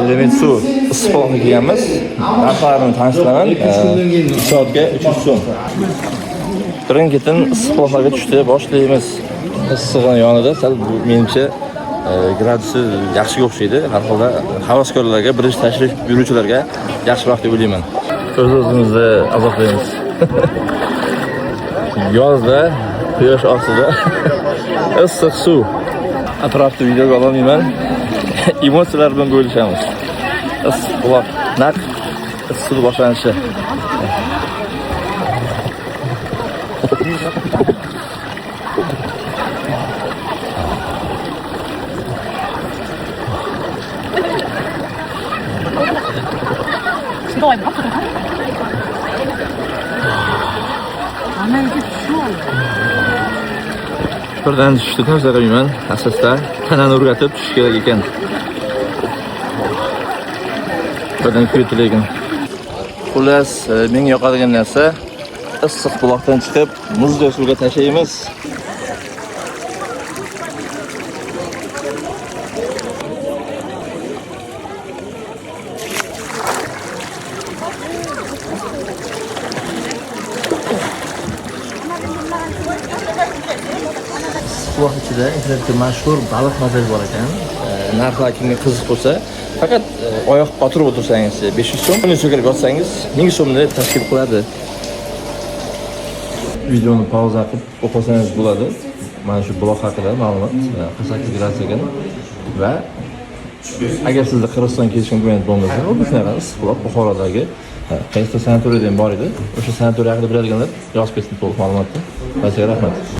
Edremit suv issiqxonaga kelganmiz. Narxlarini tanishtiraman. 2 soatga 300 so'm. Birin-ketin issiqxonaga tushdi, boshlaymiz. Issig'ini yonida sal bu menimcha gradusi yaxshiga o'xshaydi. Har holda havaskorlarga, birinchi tashrif buyuruvchilarga yaxshiroq deb o'ylayman. O'z-o'zimizni azoblaymiz. Yozda quyosh ostida issiq suv. Atrofda videoga ololmayman. Emotsiyalar bilan bo'lishamiz. Issiq buloq, naq issiq boshlanishi. Birdan tushdi, tavsiya qilmayman. Asosda tanani o'rgatib tushish kerak ekan. Birdan kuydi lekin. Xullas, menga yoqadigan narsa issiq buloqdan chiqib muzdek suvga tashlaymiz. Buloq ichida internetda mashhur baliq mazasi bor ekan. Narxlar kimga qiziq bo'lsa, faqat oyoq qotirib o'tirsangiz 500 so'm, uni so'kirib yotsangiz 1000 so'mni tashkil qiladi. Videoni pauza qilib o'qisangiz bo'ladi. Mana shu buloq haqida ma'lumot, 48 gradus ekan va agar sizda Qirg'iziston kelish imkoniyati bo'lmasa, xuddi shunaqa issiq buloq Buxorodagi qaysi sanatoriyda ham bor edi. O'sha sanatoriy haqida biladiganlar yozib ketsin to'liq ma'lumotni. Barchaga rahmat.